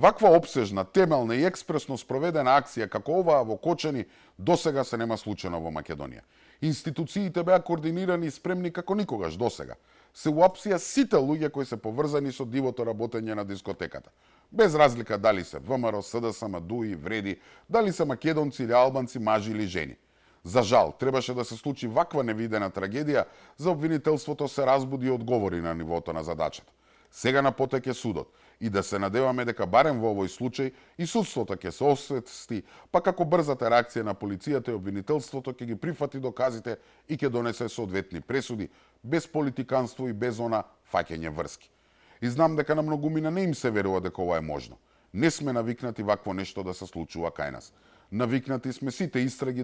Ваква опсежна, темелна и експресно спроведена акција како оваа во Кочани досега се нема случено во Македонија. Институциите беа координирани и спремни како никогаш досега. Се уапсија сите луѓе кои се поврзани со дивото работење на дискотеката. Без разлика дали се ВМРО, СДСМ, ДУИ, Вреди, дали се македонци или албанци, мажи или жени. За жал, требаше да се случи ваква невидена трагедија за обвинителството се разбуди и одговори на нивото на задачата. Сега на потек е судот и да се надеваме дека барем во овој случај и судството ќе се освести, па како брзата реакција на полицијата и обвинителството ќе ги прифати доказите и ќе донесе соодветни пресуди, без политиканство и без она фаќање врски. И знам дека на многумина не им се верува дека ова е можно. Не сме навикнати вакво нешто да се случува кај нас. Навикнати сме сите истраги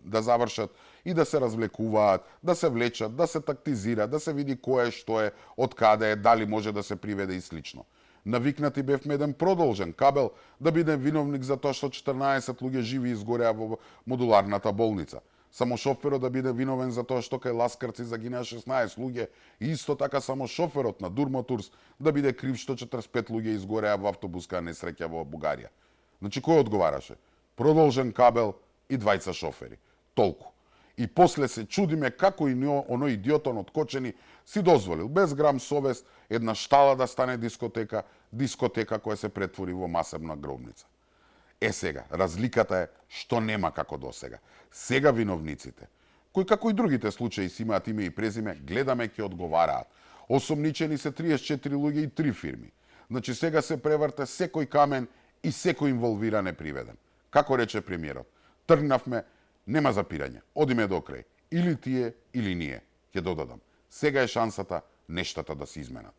да завршат и да се развлекуваат, да се влечат, да се тактизира, да се види кој е, што е, од каде е, дали може да се приведе и слично. Навикнати бевме еден продолжен кабел да биде виновник за тоа што 14 луѓе живи изгореа во модуларната болница. Само шоферот да биде виновен за тоа што кај Ласкарци загинаа 16 луѓе и исто така само шоферот на Дурмотурс да биде крив што 45 луѓе изгореа во автобуска несреќа во Бугарија. Значи кој одговараше? Продолжен кабел и двајца шофери. Толку. И после се чудиме како и оној идиотон од Кочани си дозволил, без грам совест, една штала да стане дискотека, дискотека која се претвори во масивна гробница. Сега, разликата е што нема како досега. Сега виновниците, кои како и другите случаи си имаат име и презиме, гледаме ќе одговараат. Осомничени се 34 луѓе и 3 фирми. Значи сега се преврте секој камен и секој инволвиран е приведен. Како рече премиерот, тргнавме, нема запирање, одиме до крај. Или тие, или ние, ќе додадам. Сега е шансата нештата да се изменат.